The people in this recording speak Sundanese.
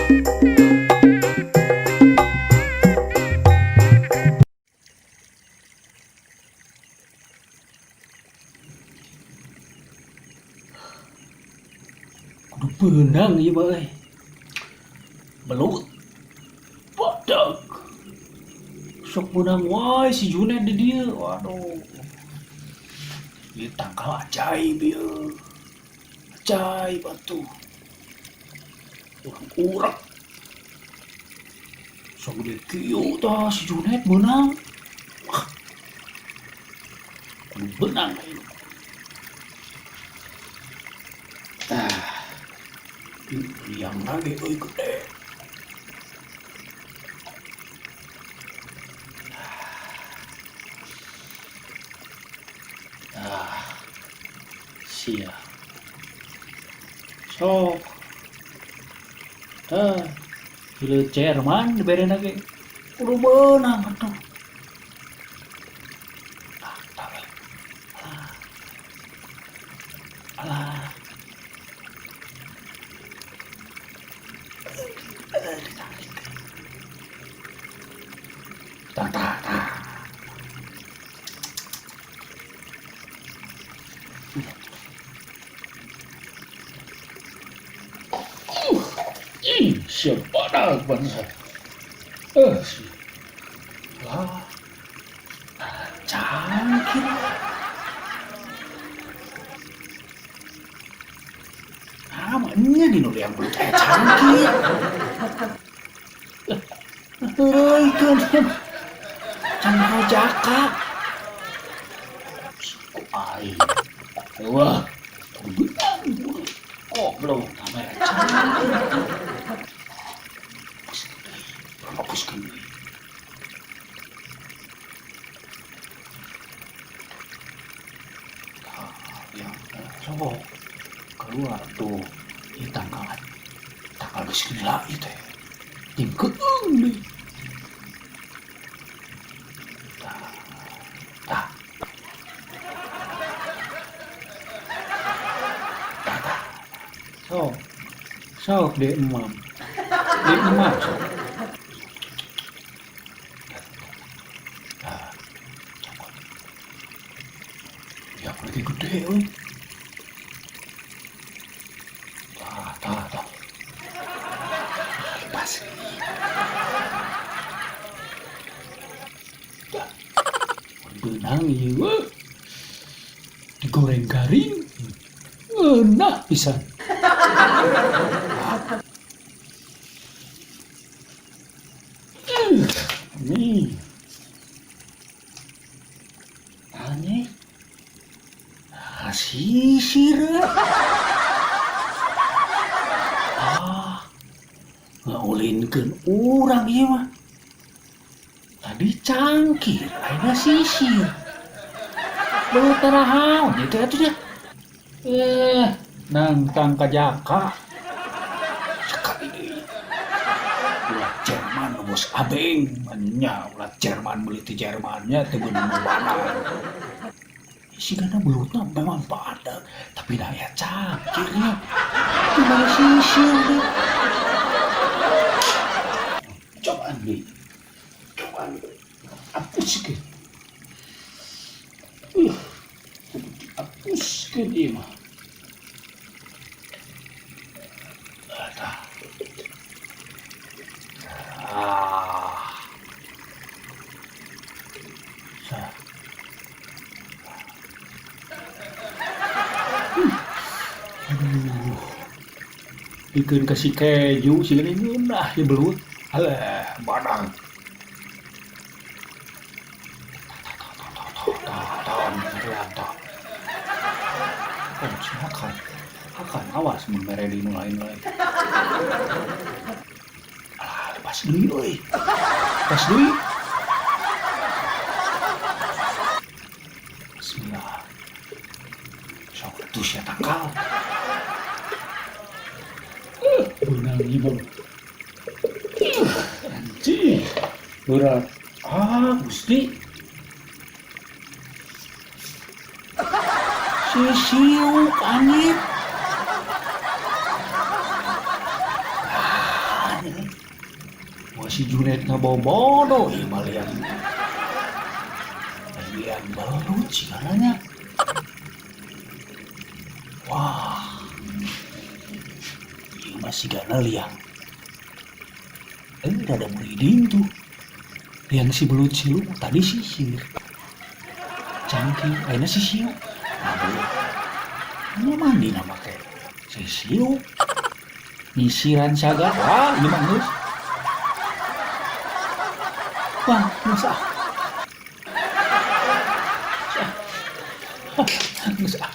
Kudu beunang ieu mah euy. Belut. Badag. Sok meunang wae si Junet di dieu. Waduh. Ieu tangkal ajaib ieu. Ajaib atuh. Urang urek. Sok gede kieu tah si Junet meunang. Wah. Kudu beunang ieu. Tah. Liang lagi euy gede. Ah. Sia. Sok. Tah. Hileut Jerman diberena ge. Kudu beunang atuh. Tah, tah we. Alah. Alah. Ditarik. Tah, tah, tah. Ih, siap badag bangsa. Eh, si. Lah. Cangkir. Ah, maknya di nu liang belut aya cangkir. Heureuikeun. Cangkir jaka. Ku aing. Wah, beunang. Goblok, kamera cangkir. Hapuskeun deui. Tah, ya, sok keluar tuh. Ieu tangkalan. Tangkal geus gila ieu teh. Jeung keung deui. Tah, tah. Tah, tah. Sok. Sok deh emam. Deh emam sok. Tah, cokot. Ya lagi gede euy. Tah, tah, tah. Lepas. Tah. Beunang ieu. Digoreng garing. Ngeunah pisan. Nih. Aneh. Ah, sisir. Ah, ngaulinkeun urang ieu mah. Tadi cangkir, ayeuna sisir. Belut tarahaon ieu teh atuh nya. Eh, nangtang ka jaka. Sekali deui. Ulah Jerman bos abeng, nya ulah Jerman meuli ti Jerman nya teu beunang badag. Sigana belutna memang badag, tapi da aya cangkirnya. Kumaha sisir deui. Cobaan deui. Cobaan deui. Hapuskeun. Kudu dihapuskeun ieu mah. Tah. Ah. Sah. Aduh. Bikeun ka si keju sigana ngeunah ieu belut. Alah, badag. Oh, silakan. Akan awas mun mere di nu lain lain. Alah, lepas deui euy. Lepas deui. Bismillah. Sok atuh sia tangkal. Beunang ieu mah. Anjing. Berat. Ah, Gusti. Sisiuk anjing. Mah si Junet ngabobodo ieu mah liang. Liang belut sigana nya. Wah. Ieu mah sigana liang. Rada merinding tuh. Liang si belut silu tadi sisir. Cangking, ayeuna si siu. Aduh. Ini mandi nama teh. Si siu. Nyisiran saga. Wah, ieu mah geus. Wah, geus ah. Geus ah.